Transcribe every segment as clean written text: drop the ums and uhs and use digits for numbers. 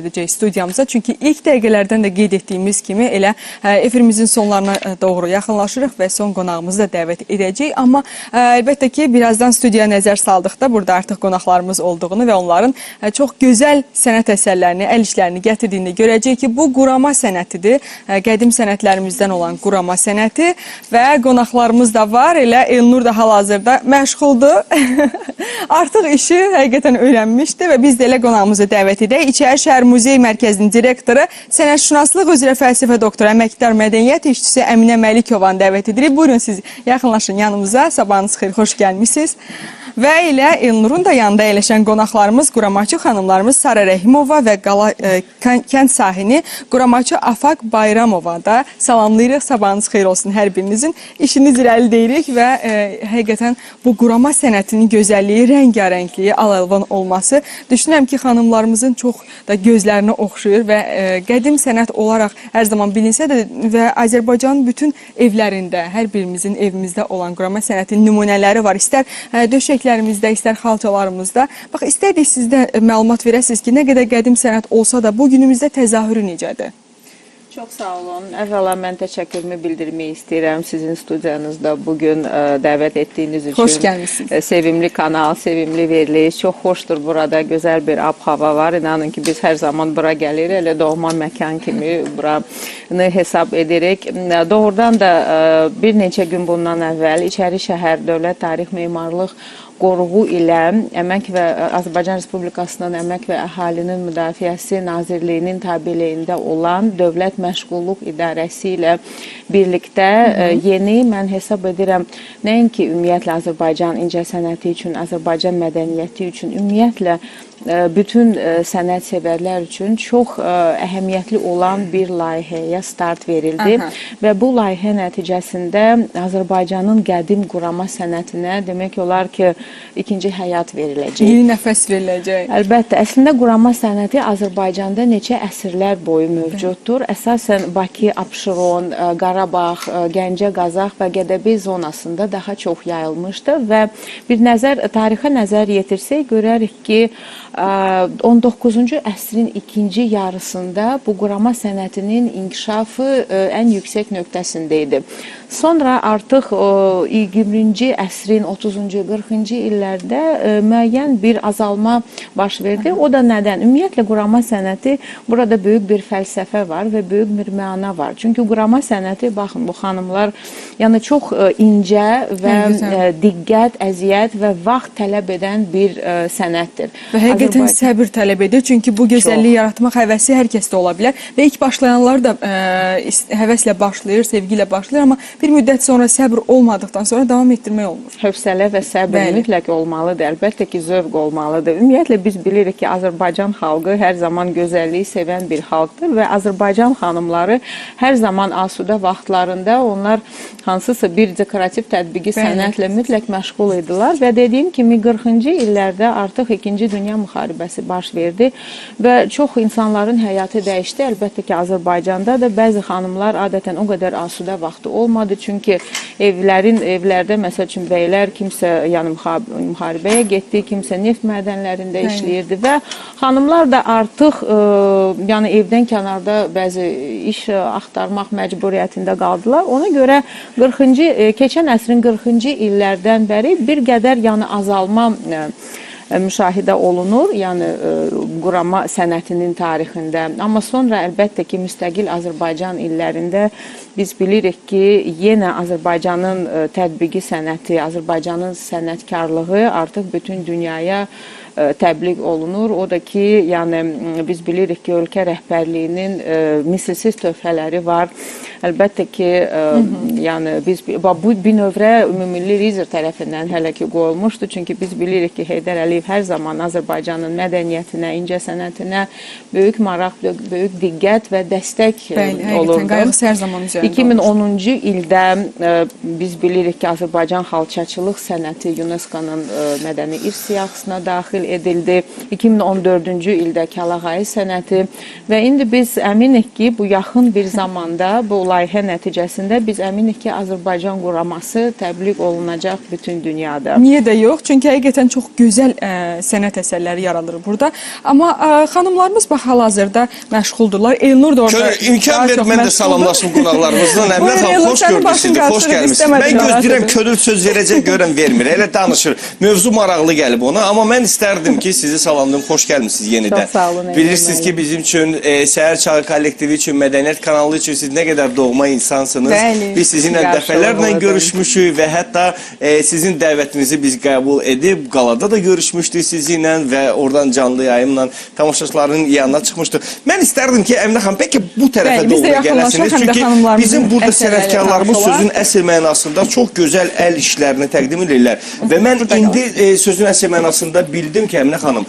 Edəcək studiyamıza. Çünki ilk dəqiqələrdən də qeyd etdiyimiz kimi elə efirimizin sonlarına doğru yaxınlaşırıq və son qonağımızı da dəvət edəcəyik. Amma əlbəttə ki, birazdan studiyaya nəzər saldıqda burada artıq qonaqlarımız olduğunu və onların çox gözəl sənət əsərlərini, əl işlərini gətirdiyini görəcəyik ki, bu qurama sənətidir. Qədim sənətlərimizdən olan qurama sənəti və qonaqlarımız da var. Elə Elnur da hal-hazırda məşğuldur. Artıq işi həqiqətən öyrənmişdi və biz də elə qonağımızı dəvət edək. İçəri Şəhər Muzey Mərkəzinin direktoru, sənətşünaslıq üzrə fəlsəfə doktoru, əməkdar mədəniyyət işçisi Əminə Məlikovanı dəvət edirik. Buyurun, siz yaxınlaşın yanımıza. Sabahınız xeyir, xoş gəlmisiniz. Və elə Elnurun da yanında əyləşən qonaqlarımız quramaçı xanımlarımız Sara Rəhimova və Qala, kənd sahini quramaçı Afaq Bayramova da salamlayırıq. Sabahınız xeyir olsun hər birinizin. İşiniz irəli deyirik və həqiqətən bu qurama sənətinin gözəlliyi, rəngarəngliyi, al-əlvan olması düşünürəm ki, xanımlarımızın çox da gözlərinə oxşuyur və qədim sənət olaraq hər zaman bilinsə də və Azərbaycanın bütün evlərində, hər birimizin evimizdə olan qurama sənətinin nümunələri var. İstər döşəklərimizdə, istər xalçalarımızda. Bax, istərdik sizdə məlumat verəsiniz ki, nə qədər qədim sənət olsa da bu günümüzdə təzahürü necədir? Çox sağ olun. Əvvəla mən təşəkkürümü bildirmək istəyirəm sizin studiyanızda bugün dəvət etdiyiniz üçün. Xoş gəlmisiniz. Sevimli kanal, sevimli veriliş. Çox xoşdur burada. Gözəl bir ab-hava var. İnanın ki, biz hər zaman bura gəlirik. Elə doğma məkan kimi buranı hesab edirik. Doğrudan da bir neçə gün bundan əvvəl İçəri Şəhər Dövlət Tarix Memarlıq Qoruğu ilə Əmək və Azərbaycan Respublikasının Əmək və Əhalinin Müdafiəsi Nazirliyinin tabeliyində olan Dövlət Məşğulluq İdarəsi ilə birlikdə yeni, mən hesab edirəm, nəinki ümumiyyətlə Azərbaycan incəsənəti üçün, Azərbaycan mədəniyyəti üçün, ümumiyyətlə bütün sənət sevərlər üçün çox əhəmiyyətli olan bir layihəyə start verildi. Və bu layihə nəticəsində Azərbaycanın qədim qurama sənətinə demək olar ki, ikinci həyat veriləcək. Yeni nəfəs veriləcək. Əlbəttə, əslində qurama sənəti Azərbaycanda neçə əsrlər boyu mövcuddur. Əsasən Bakı, Abşeron, Qarabağ, Gəncə, Qazax və Gədəbəy zonasında daha çox yayılmışdı və bir nəzər tarixə nəzər yetirsək görərik ki, 19-cu əsrin ikinci yarısında bu qurama sənətinin inkişafı ən yüksək nöqtəsində idi. Sonra artıq 20-ci əsrin 30-cu, 40-cı illərdə müəyyən bir azalma baş verdi. O da nədən? Ümumiyyətlə qurama sənəti, burada böyük bir fəlsəfə var və böyük bir məna var. Çünki qurama sənəti, baxın bu xanımlar, yəni çox incə və diqqət, əziyyət və vaxt tələb edən bir sənətdir. Və həqiqətən səbir tələb edir. Çünki bu gözəlliyi yaratmaq həvəsi hər kəsdə ola bilər və ilk başlayanlar da həvəslə başlayır, sevgi ilə başlayır, amma bir müddət sonra səbir olmadıqdan sonra davam etdirmək olmur. Hövsələ və səbir mütləq olmalıdır. Əlbəttə ki, zövq olmalıdır. Ümumiyyətlə biz bilirik ki, Azərbaycan xalqı hər zaman gözəlliyi sevən bir xalqdır və Azərbaycan xanımları hər zaman asudə vaxtlarında onlar hansısa bir dekorativ tətbiqi sənətlə mütləq məşğul idilər və dediyim kimi 40-cı illərdə artıq İkinci Dünya müharibəsi baş verdi və çox insanların həyatı dəyişdi. Əlbəttə ki, Azərbaycanda da bəzi xanımlar adətən o qədər asudə vaxtı olmadı. Çünki evlərdə məsəl üçün bəylər kimsə yəni müharibəyə getdi, kimsə neft mədənlərində işləyirdi və xanımlar da artıq yəni evdən kənarda bəzi iş axtarmaq məcburiyyətində qaldılar. Ona görə 40-cı keçən əsrin 40-cı illərdən bəri bir qədər yəni azalma müşahidə olunur, yəni qurama sənətinin tarixində. Amma sonra əlbəttə ki, müstəqil Azərbaycan illərində biz bilirik ki, yenə Azərbaycanın tətbiqi sənəti, Azərbaycanın sənətkarlığı artıq bütün dünyaya təbliğ olunur. O da ki, yəni biz bilirik ki, ölkə rəhbərliyinin misilsiz töhfələri var. Əlbəttə ki, yəni biz bu bünövrə ümummilli lider tərəfindən hələ ki qoyulmuşdu. Çünki biz bilirik ki, Heydər Əliyev hər zaman Azərbaycanın mədəniyyətinə, incəsənətinə böyük maraq, böyük diqqət və dəstək olurdu. Qayğısı hər zaman üzərində 2010-cu ildə biz bilirik ki, Azərbaycan xalçaçılıq sənəti UNESCO-nun mədəni irs siyahısına daxil edildi. 2014-cü ildə Kəlağayı sənəti və indi biz əminik ki, bu yaxın bir zamanda bu layihə nəticəsində biz əminik ki, Azərbaycan quraması təbliğ olunacaq bütün dünyada. Niyə də yox? Çünki həqiqətən çox gözəl sənət əsərləri yaranır burada. Amma xanımlarımız bax hal-hazırda məşğuldurlar. Elnur da orada. İmkan ver, mən də salamlaşım qonaqlarımızla. Əminə xanım, xoş gördük sizi, xoş gəlmişsiniz. Mən gözləyirəm, könül söz verəcək, görəm vermir. Elə danışır. Mövzu maraqlı gəlib ona, amma mən istərdim ki, sizi salamlayım, xoş gəlmişsiniz yenidən. Çox sağ olun. Bilirsiniz ki, bizim üçün, Səhər Çağı kollektivi üçün, Mədəniyyət kanalı üçün siz nə qədər doğma insansınız. Bəli. Biz sizinlə dəfələrlə görüşmüşük və hətta sizin dəvətinizi biz qəbul edib, qalada da görüşmüşdük sizinlə və oradan canlı yayımla tamaşaçıların yanına çıxmışdıq. Mən istərdim ki, Əminə xanım, bəlkə bu tərəfə doğru gələsiniz. Çünki bizim burada sənətkarlarımız sözün əsl mənasında çox gözəl əl işlərini təqdim edirlər. Və mən indi sözün əsl mənasında bildim ki, Əminə xanım,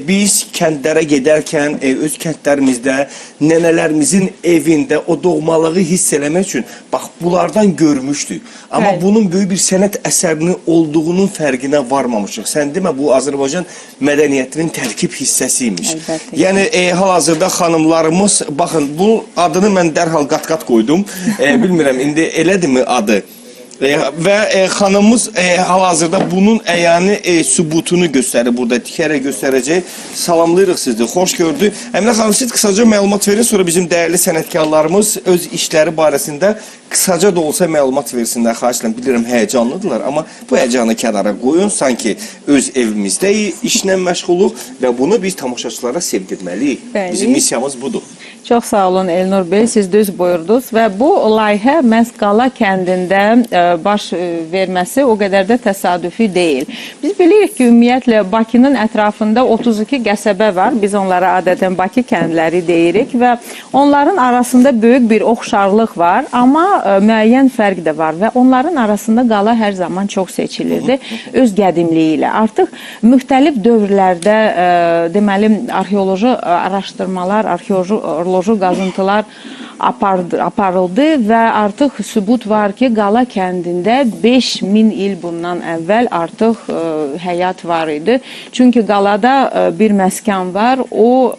biz kəndlərə gedərkən öz kəndlərimizdə, nənələrimizin evində o doğmalığı hiss eləmək üçün bax, bunlardan görmüşdük. Amma bunun böyük bir sənət əsərinin olduğunun fərqinə varmamışıq. Sən demə, bu Azərbaycan mədəniyyətinin tərkib hissəsi imiş. Yəni, hal-hazırda xanımlarımız, baxın, bu adını mən dərhal qat-qat qoydum. Bilmirəm, indi elədirmi adı? Və xanımımız hal-hazırda bunun əyani sübutunu göstərir burada, tikərək göstərəcək. Salamlayırıq sizi, xoş gördük. Əminə xanım, siz qısaca məlumat verin, sonra bizim dəyərli sənətkarlarımız öz işləri barəsində qısaca da olsa məlumat versinlər. Xahiş edirəm, bilirəm həyəcanlıdırlar, amma bu həyəcanı kənara qoyun. Sanki öz evimizdəyik, işlə məşğuluq və bunu biz tamaşaçılara sevdirməliyik. Bəli. Bizim missiyamız budur. Çox sağ olun Elnur bəy, siz düz buyurdunuz və bu layihə məhz Qala kəndində baş verməsi o qədər də təsadüfi deyil. Biz bilirik ki, ümumiyyətlə Bakının ətrafında 32 qəsəbə var. Biz onlara adətən Bakı kəndləri deyirik və onların arasında böyük bir oxşarlıq var, amma müəyyən fərq də var və onların arasında qala hər zaman çox seçilirdi öz qədimliyi ilə. Artıq müxtəlif dövrlərdə deməli arxeoloji araşdırmalar, arxeoloji qazıntılar aparıldı və artıq sübut var ki, Qala kəndində 5000 il bundan əvvəl artıq həyat var idi. Çünki Qalada bir məskən var, o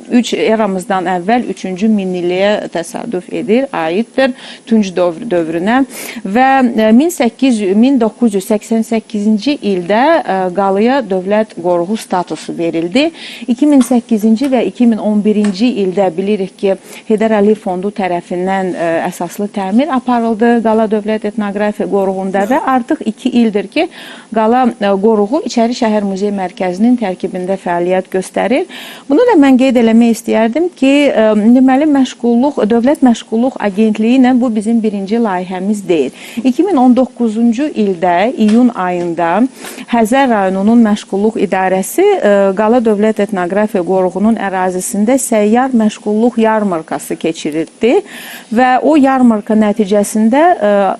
eramızdan əvvəl 3-cü minilliyə təsadüf edir, aiddir Tunc dövrünə və 1988-ci ildə Qalaya dövlət qoruğu statusu verildi. 2008-ci və 2011-ci ildə bilirik ki, Heydər Əliyev Fondu tərəfindən əsaslı təmir aparıldı Qala Dövlət Etnoqrafiya Qoruğunda və artıq 2 ildir ki, Qala Qoruğu İçəri Şəhər Muzey Mərkəzinin tərkibində fəaliyyət göstərir. Bunu da mən qeyd eləmək istəyərdim ki, deməli, Dövlət Məşğulluq Agentliyi ilə bu bizim birinci layihəmiz deyil. 2019-cu ildə, iyun ayında Xəzər rayonunun Məşğulluq İdarəsi Qala Dövlət Etnoqrafiya Qoruğunun ərazisində səyyar məşğulluq yarmarkası keçirildi və o yarmarka nəticəsində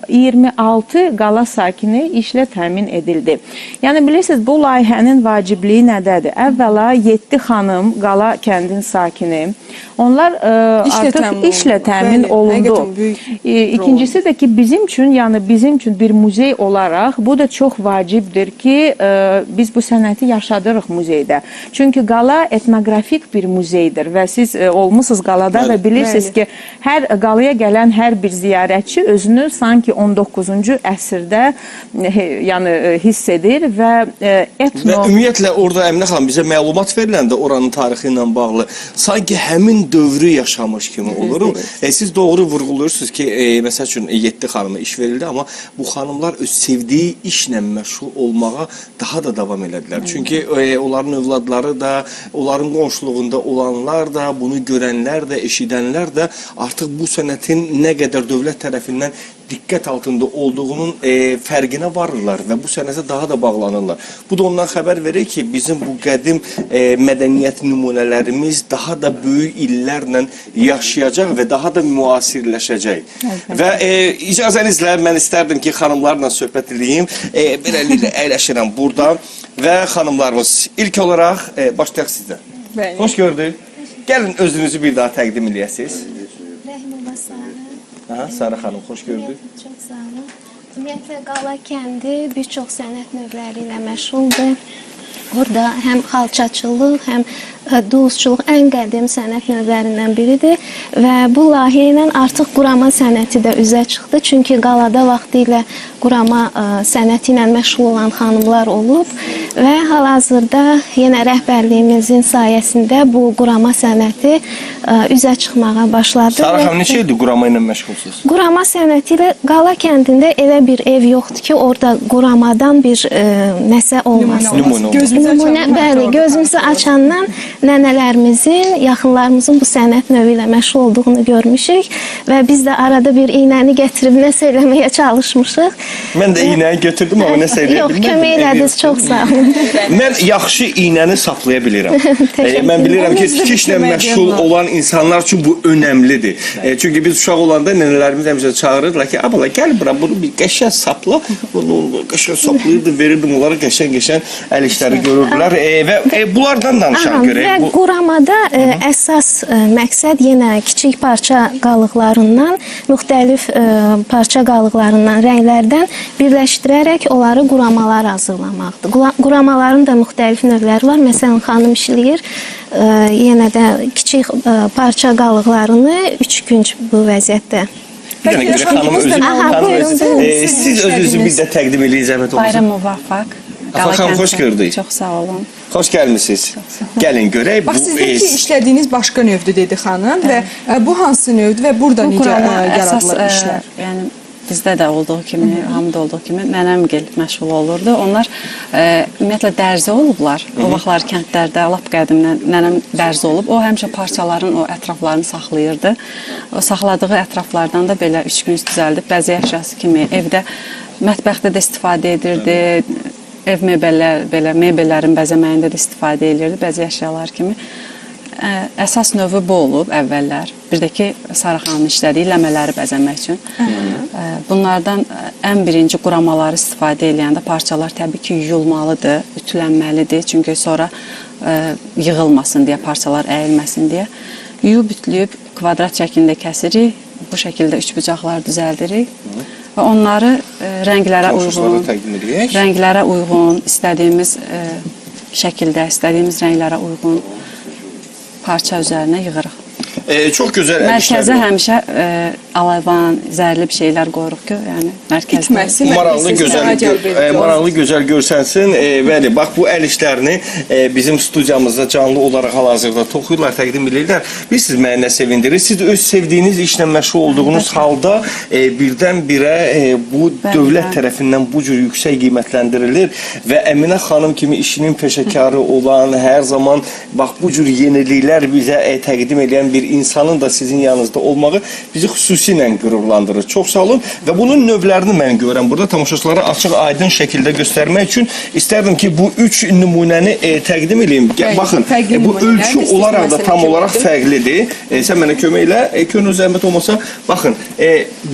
26 qala sakini işlə təmin edildi. Yəni, bilirsiniz, bu layihənin vacibliyi nədədir? Əvvəla 7 xanım qala kəndin sakini, onlar artıq işlə təmin olundu. İkincisi də ki, bizim üçün, yəni bizim üçün bir muzey olaraq bu da çox vacibdir ki, biz bu sənəti yaşadırıq muzeydə. Çünki qala etnoqrafik bir muzeydir və siz olmusunuz qalada və bilirsiniz ki, hər qalaya gələn hər bir ziyarətçi özünü sanki 19-cu əsrdə yəni hiss edir və etno... Və ümumiyyətlə orada Əminə xanım bizə məlumat veriləndə oranın tarixi ilə bağlı sanki həmin dövrü yaşamış kimi oluruq. Siz doğru vurğuluyursunuz ki, məsəl üçün 7 xanıma iş verildi, amma bu xanımlar öz sevdiyi işlə məşğul olmağa daha da davam elədilər. Çünki onların övladları da, onların qonşuluğunda olanlar da, bunu görənlər də, eşidənlər də artıq bu sənətin nə qədər dövlət tərəfindən diqqət altında olduğunun fərqinə varırlar və bu sənətə daha da bağlanırlar. Bu da ondan xəbər verir ki, bizim bu qədim mədəniyyət nümunələrimiz daha da böyük illərlə yaşayacaq və daha da müasirləşəcək. Və icazənizlə mən istərdim ki, xanımlarla söhbət edeyim. Beləliklə əyləşirəm burada və xanımlarımız ilk olaraq başlayaq sizdən. Bəli. Xoş gördük. Gəlin özünüzü bir daha təqdim eləyəsiniz. Rəhimova Sara. Aha, Sara xanım, xoş gördük. Çox sağ olun. Ümumiyyətlə, Qala kəndi bir çox sənət növləri ilə məşğuldur. Orada həm xalçaçılıq, həm Duluzçuluq ən qədim sənət növlərindən biridir və bu layihə ilə artıq qurama sənəti də üzə çıxdı. Çünki qalada vaxtilə qurama sənəti ilə məşğul olan xanımlar olub və hal-hazırda yenə rəhbərliyimizin sayəsində bu qurama sənəti üzə çıxmağa başladı. Sara və- xanım neçə ildir qurama ilə məşğulsunuz? Qurama sənəti ilə Qala kəndində elə bir ev yoxdur ki, orada quramadan bir nəsə olmasın. Nümunə olmasın. Gözümüzü Nümunə, açandan bəli, orada gözümüzü açandan nənələrimizin, yaxınlarımızın bu sənət növü ilə məşğul olduğunu görmüşük və biz də arada bir iynəni gətirib nəsə eləməyə çalışmışıq. Mən də iynəni götürdüm amma nəsə eləyə Yox, bilmədim. kömək elədiniz, çox sağ olun. Mən yaxşı iynəni saplaya bilirəm. Mən bilirəm ki, Onun tikişlə kömək məşğul edən olan insanlar üçün bu önəmlidir. Çünki biz uşaq olanda nənələrimiz həmişə çağırırdılar ki, "Abala gəl bura, bunu bir qəşəng sapla." Bunu qəşəng saplayırdı, verirdim onlara qəşəng-qəşəng əl işləri görürdülər. Və bunlardan danışaq Aha, görək. və Bu quramada əsas məqsəd yenə kiçik parça qalıqlarından, müxtəlif parça qalıqlarından, rənglərdən birləşdirərək onları quramalar hazırlamaqdır. Quramaların da müxtəlif növləri var. Məsələn, xanım işləyir, yenə də kiçik parça qalıqlarını üçkünc bu vəziyyətdə. bir dənə görək xanım xanımımız özü. da Aha, Xanım buyurun, özü. buyurun. Siz Siz özünüzü bir işlədiniz. də təqdim eləyin zəhmət olmasa. Bayram Muvaffaq. Afaq xanım, xoş gördük. Çox sağ olun. Xoş gəlmisiniz. Gəlin görək Bax bu sizdəki işlədiyiniz başqa növdür dedi xanım və bu hansı növdür və burada Bu necə qurama əsas, yaradılır işlər? Yəni bizdə də olduğu kimi, hamıda olduğu kimi nənəmgil məşğul olurdu. Onlar ümumiyyətlə dərzi olublar. O vaxtlar kəndlərdə lap qədimdən nənəm dərzi olub. O həmişə parçaların o ətraflarını saxlayırdı. O saxladığı ətraflardan da belə üçkünc düzəldib bəzək əşyası kimi evdə mətbəxdə də istifadə edirdi. Ev mebellər belə mebellərin bəzəməyində də istifadə edirdi bəzək əşyaları kimi. Əsas növü bu olub əvvəllər. Bir də ki, Sara xanımın işlədiyi ləmələri bəzəmək üçün. Bunlardan ən birinci quramaları istifadə eləyəndə parçalar təbii ki, yuyulmalıdır, ütülənməlidir. Çünki sonra yığılmasın deyə, parçalar əyilməsin deyə. Yuyub ütülüyüb kvadrat şəklində kəsirik. Bu şəkildə üçbucaqlar düzəldirik. Və onları rənglərə Tamaşaçılara uyğun, təqdim eləyək. rənglərə uyğun, istədiyimiz şəkildə, istədiyimiz rənglərə uyğun parça üzərinə yığırıq. Çox gözəl əl Mərkəzə işləri. həmişə alavan, zərli bir şeylər qoyuruq ki, yəni mərkəzdə. İtməsin. Maraqlı Siz gözəl daha cəlb edici olsun. maraqlı gözəl görsənsin. Bəli, bax bu əl işlərini bizim studiyamızda canlı olaraq hal-hazırda toxuyurlar, təqdim edirlər. Bilirsiniz məni nə sevindirir? Siz öz sevdiyiniz işlə məşğul olduğunuz halda birdən-birə bu Bəli, dövlət bəli. tərəfindən bu cür yüksək qiymətləndirilir və Əminə xanım kimi işinin peşəkarı olan, hər zaman bax bu cür yeniliklər bizə təqdim edən bir insanın da sizin yanınızda olmağı bizi xüsusilə qürurlandırır. Çox sağ olun və bunun növlərini mən görürəm burada tamaşaçılara açıq aydın şəkildə göstərmək üçün istərdim ki, bu üç nümunəni təqdim eləyim. Bəli, Baxın, fərqli bu nümunələr. ölçü Biz olaraq da məsələn tam kömək olaraq edin. fərqlidir. Sən mənə kömək elə, könül zəhmət olmasa, baxın,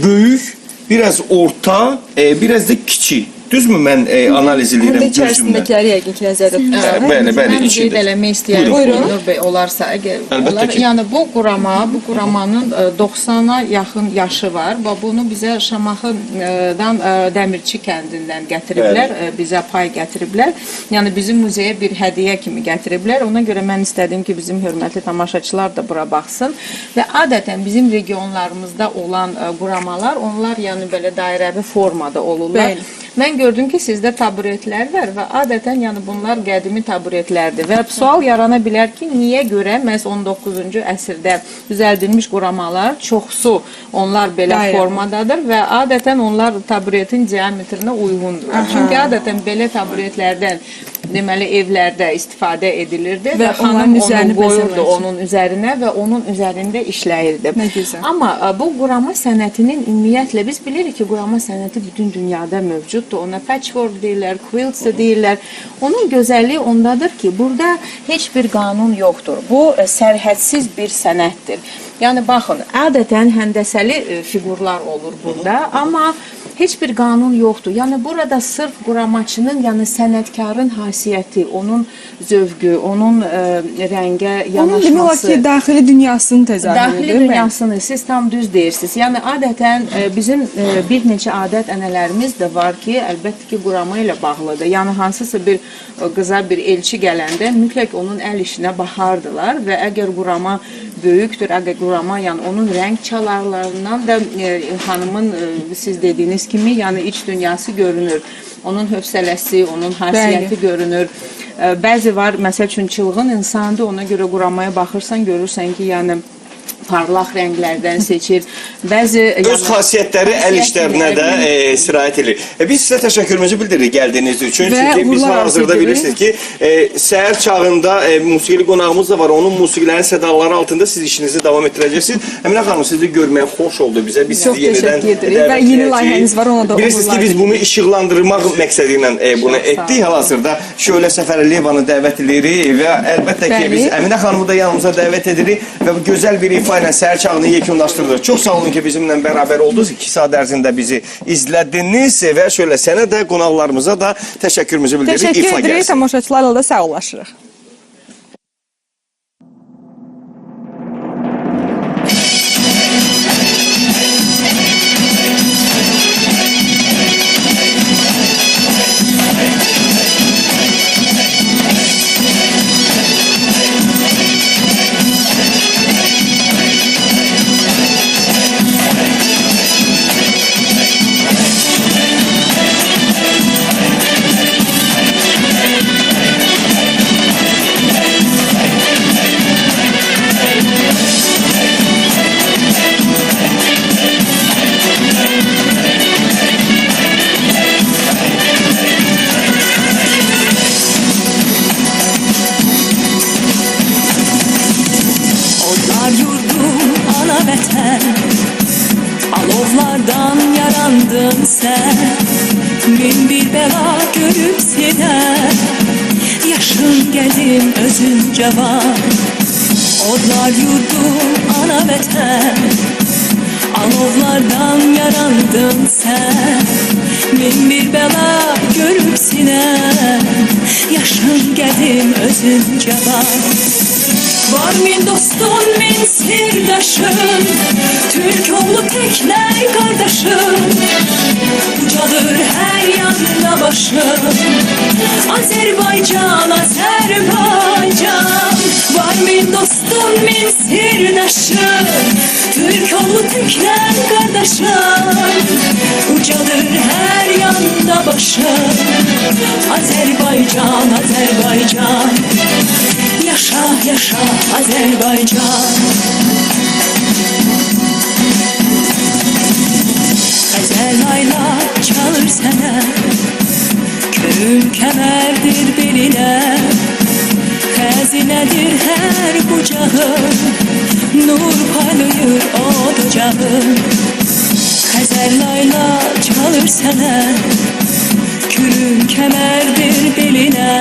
böyük, biraz orta, biraz da kiçik. Düzmü mən analiz Həm də eləyirəm gözümlə? içərisindəkiləri yəqin ki, nəzərdə tutursan. Bəli, bəli, Mən qeyd içində. eləmək istəyirəm. Buyurun. Nur bəy, olarsa əgər Əlbəttə olar. ki. Yəni bu qurama, bu quramanın 90-a yaxın yaşı var və bunu bizə Şamaxıdan Dəmirçi kəndindən gətiriblər, bizə pay gətiriblər. Yəni bizim muzeyə bir hədiyyə kimi gətiriblər. Ona görə mən istədim ki, bizim hörmətli tamaşaçılar da bura baxsın və adətən bizim regionlarımızda olan quramalar, onlar yəni belə dairəvi formada olurlar. Bəli. Mən gördüm ki, sizdə taburetlər var və adətən yəni bunlar qədimi taburetlərdir və sual yarana bilər ki, niyə görə məhz 19-cu əsrdə düzəldilmiş quramalar çoxsu onlar belə Dairə. formadadır və adətən onlar taburetin diametrinə uyğundurlar. Çünki adətən belə taburetlərdən deməli evlərdə istifadə edilirdi Və və, onların xanım üzərini onu qoyurdu bəzəmək üçün. onun üzərinə və onun üzərində işləyirdi. Nə gözəl. Amma bu qurama sənətinin ümumiyyətlə biz bilirik ki, qurama sənəti bütün dünyada mövcuddur. Ona patchwork deyirlər, quilts də deyirlər. Onun gözəlliyi ondadır ki, burada heç bir qanun yoxdur. Bu sərhədsiz bir sənətdir. Yəni baxın, adətən həndəsəli fiqurlar olur burada, amma Heç bir qanun yoxdur. Yəni burada sırf quramaçının, yəni sənətkarın xasiyyəti, onun zövqü, onun rəngə yanaşması. Onun demək olar ki, daxili dünyasının təzahürüdür. Daxili dünyasını siz tam düz deyirsiniz. Yəni adətən bizim bir neçə adət ənələrimiz də var ki, əlbəttə ki, qurama ilə bağlıdır. Yəni hansısa bir qıza bir elçi gələndə mütləq onun əl işinə baxardılar və əgər qurama böyükdür, əgər qurama, yəni onun rəng çalarlarından da xanımın siz dediyiniz kimi, yəni iç dünyası görünür. Onun hövsələsi, onun xasiyyəti görünür. Bəzi var, məsəl üçün çılğın insandır, ona görə quramaya baxırsan, görürsən ki, yəni parlaq rənglərdən seçir. Bəzi Öz xasiyyətləri əl işlərinə də sirayət edir. Biz sizə təşəkkürümüzü bildiririk gəldiyiniz üçün. Və Çünki biz uğurlar hal-hazırda arzu edirik. bilirsiniz ki, səhər çağında musiqili qonağımız da var. Onun musiqilərin sədaları altında siz işinizi davam etdirəcəksiniz. Əminə xanım, sizi görməyə xoş oldu bizə. Biz Çox sizi yenidən təşəkkür edirik. Və dəvət yeni edəcəyik. layihəniz var, ona da Bilirsiniz ki, uğurlar biz bunu işıqlandırmaq məqsədi ilə bunu Çox sağ etdik. Hal-hazırda Şölə Səfəriyevanı dəvət edirik və əlbəttə ki, Bəli. biz Əminə xanımı da yanımıza dəvət edirik və bu gözəl bir ifa ilə səhər çağını yekunlaşdırırıq. Çox sağ olun ki, bizimlə bərabər oldunuz. 2 saat ərzində bizi izlədiniz və şöyle sənə də, qonaqlarımıza da təşəkkürümüzü bildiririk. Təşəkkür İfa edirik. gəlsin. Tamaşaçılarla da sağollaşırıq. Odlar yurdum ana vətən, alovlardan yarandın sen. Min bir bela görüp sinən, yaşın geldim özün cavan. Odlar yurdum ana vətən, alovlardan yarandın sen. Min bir bela görüp sinən, yaşın geldim özün cavan. Var min dostum, min sirdaşım, Türk oğlu tekler kardeşim. Ucadır her yanda başım, Azerbaycan, Azerbaycan. Var min dostum, min sirdaşım, Türk oğlu tekler kardeşim. Ucadır her yanda başım, Azerbaycan, Azerbaycan. Yaşa yaşa Azerbaycan. Xəzəl layla çalır sənə, könül kəmərdir belinə, xəzinədir hər bucağı, nur paylayır od ocağı. Xəzəl layla çalır sənə, könül kəmərdir belinə,